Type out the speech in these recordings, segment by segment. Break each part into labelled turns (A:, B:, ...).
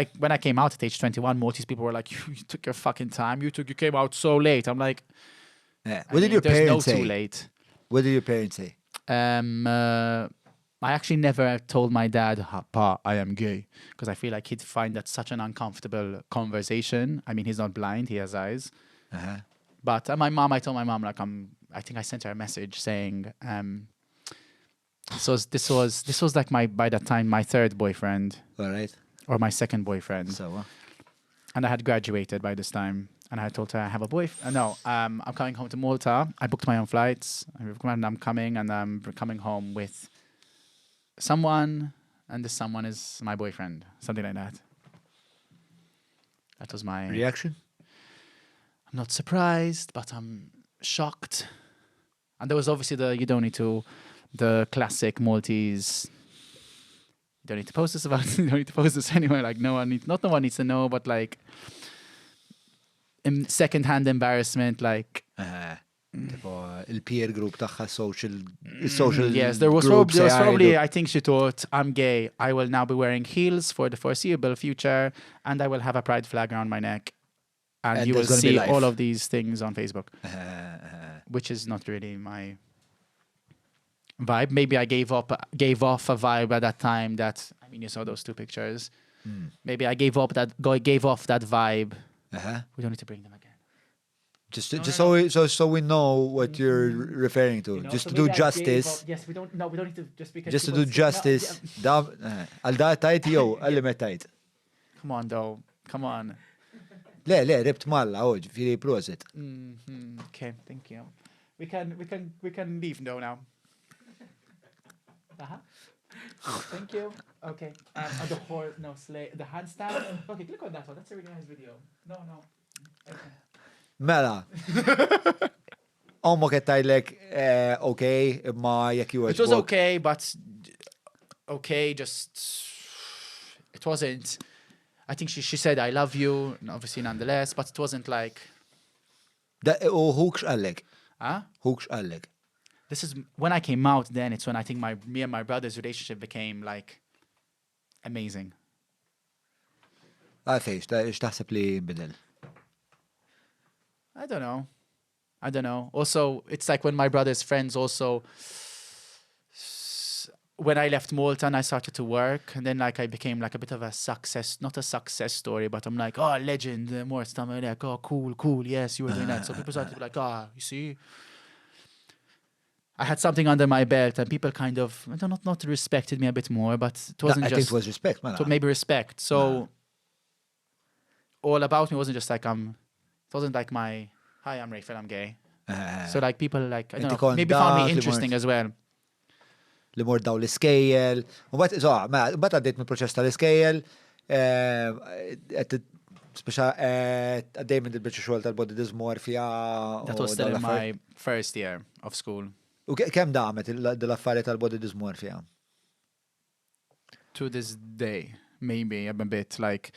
A: Like when I came out at age 21, Maltese people were like, you took your fucking time. You came out so late. I'm like,
B: Yeah. What did your parents say?
A: There's no too late.
B: What did your parents say?
A: I actually never told my dad, Pa, I am gay, because I feel like he'd find that such an uncomfortable conversation. I mean, he's not blind, he has eyes. But I told my mom, like, I think I sent her a message saying, so this was like by that time, my third boyfriend.
B: All right.
A: Or my second boyfriend.
B: So,
A: and I had graduated by this time. And I told her I have a boyfriend. I'm coming home to Malta. I booked my own flights. I'm coming, and I'm coming home with someone, and this someone is my boyfriend. Something like that. That was my
B: reaction.
A: I'm not surprised, but I'm shocked. And there was obviously the classic Maltese. You don't need to post this about it. You don't need to post this anywhere. Like no one needs to know, but like second-hand embarrassment, like
B: il-peer group taħħa social
A: yes, there was probably I think she thought, I'm gay, I will now be wearing heels for the foreseeable future, and I will have a pride flag around my neck, and you will see all of these things on Facebook, which is not really my vibe. Maybe I gave off a vibe at that time that, I mean, you saw those two pictures. Maybe I gave off that vibe. We don't need to bring them again.
B: So we know what you're referring to. Just to do justice.
A: Yes, we don't need to, just because.
B: Just to do justice. Għal da tajt jew għalli ma tajt.
A: Come on, though. Come on.
B: Le, ribt malla, ġifiri prosit.
A: Okay, thank you. We can leave now. Thank you. Okay. The handstand. Okay, click on that one. That's a really nice video. No. Okay.
B: Mela. Ommu kettajlek, okay, ma jek you.
A: It was okay, but okay, just it wasn't. I think she said I love you, obviously nonetheless, but it wasn't like.
B: Hux għallek. Hux għallek.
A: This is when I came out. Then it's when I think me and my brother's relationship became like amazing.
B: Fejx, x'taħseb li bidel?
A: I don't know. Also, it's like when my brother's friends also. When I left Malta and I started to work, and then like I became like a bit of a success, not a success story, but I'm like, oh, legend, more stuff like, oh, cool, yes, you were doing that. So people started to be like, you see. I had something under my belt, and people kind of, I don't know, not respected me a bit more, but it wasn't just.
B: I think it was respect, man.
A: So maybe respect. So all about me wasn't just like it wasn't like hi, I'm Raphael, I'm gay. So like people like, I don't know, maybe found me interesting as well.
B: Li mor daw l-iskejjel. U bat għaddejt mill-proċess tal-iskejjel, speċa għaddej minn il-bicċa xogħol tal-body dysmorphia.
A: That was still in my first year of school.
B: U kemm damet l-affarijiet tal-body dysmorphia?
A: To this day, maybe a bit. Like,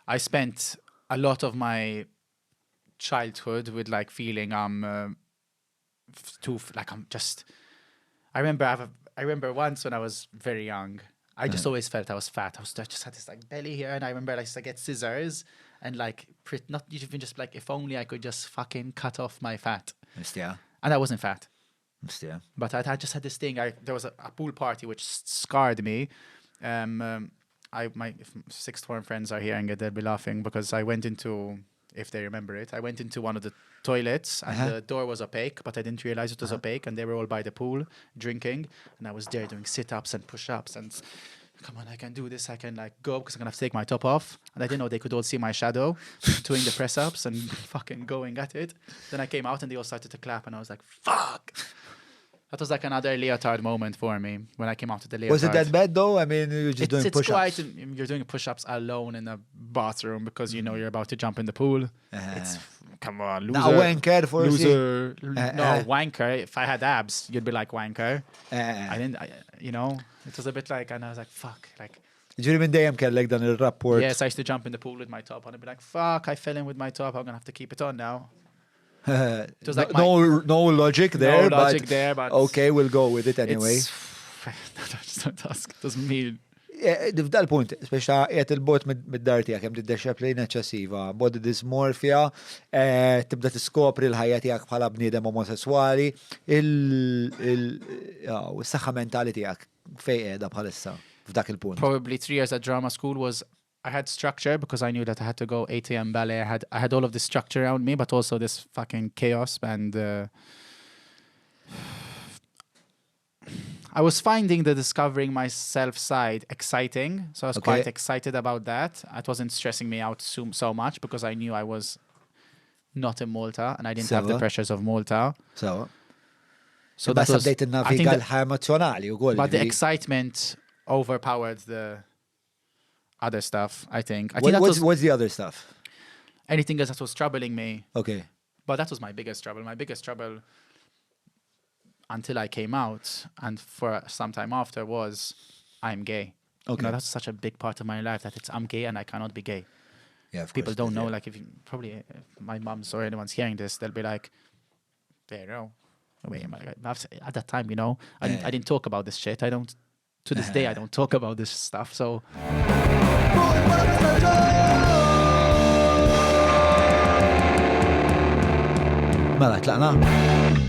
A: I spent a lot of my childhood with like feeling I'm just. I remember once when I was very young, I just always felt I was fat. I just had this like belly here, and I remember I used to get scissors and like not even just like, if only I could just fucking cut off my fat.
B: Yeah.
A: And I wasn't fat.
B: Yeah.
A: But I just had this thing. There was a pool party which scarred me. My sixth form friends are hearing it, they'll be laughing, because I went into, if they remember it, I went into one of the toilets, and the door was opaque, but I didn't realize it was opaque, and they were all by the pool drinking, and I was there doing sit-ups and push-ups, and come on, I can do this, I can like go, because I'm gonna have to take my top off, and I didn't know they could all see my shadow doing the press-ups and fucking going at it. Then I came out and they all started to clap, and I was like, fuck. That was like another leotard moment for me when I came out of the leotard.
B: Was it that bad though? I mean, you were just doing push-ups.
A: You're doing push-ups alone in a bathroom because you know you're about to jump in the pool. It's, come on, loser.
B: Now wanker for
A: loser. No, wanker. If I had abs, you'd be like wanker. I didn't, it was a bit like, and I was like, fuck. Like,
B: ġiri minn dejjem kellek dan il-rapport.
A: Yes, I used to jump in the pool with my top on and be like, fuck, I fell in with my top. I'm going to have to keep it on now.
B: It was like no logic there.
A: No logic there, but
B: okay, we'll go with it anyway.
A: Don't ask. It doesn't mean.
B: F'dal punt, speċa qiegħed il-bot mid-dar tiegħek hemm discipline eċċessiva, body dysmorphia, tibda tiskopri l-ħajja tiegħek bħala bniedem omosessuali, is-saħħa mentali tiegħek fejn qiegħda bħalissa f'dak il-punt.
A: Probably 3 years at drama school was I had structure because I knew that I had to go 8 a.m. ballet. I had all of this structure around me, but also this fucking chaos. And I was finding the discovering myself side exciting. So I was quite excited about that. It wasn't stressing me out so much because I knew I was not in Malta and I didn't have the pressures of Malta.
B: So
A: that was,
B: but
A: the excitement overpowered the other stuff, I think.
B: What's the other stuff?
A: Anything else that was troubling me.
B: Okay.
A: But that was my biggest trouble. My biggest trouble until I came out and for some time after was I'm gay.
B: Okay.
A: You know, that's such a big part of my life that I'm gay and I cannot be gay.
B: Yeah, of
A: People
B: course,
A: don't know, like if probably my mom's or anyone's hearing this, they'll be like, there you go. Wait, at that time, you know, I didn't talk about this shit. To this day, I don't talk about this stuff. So.
B: Mela, tlaqna?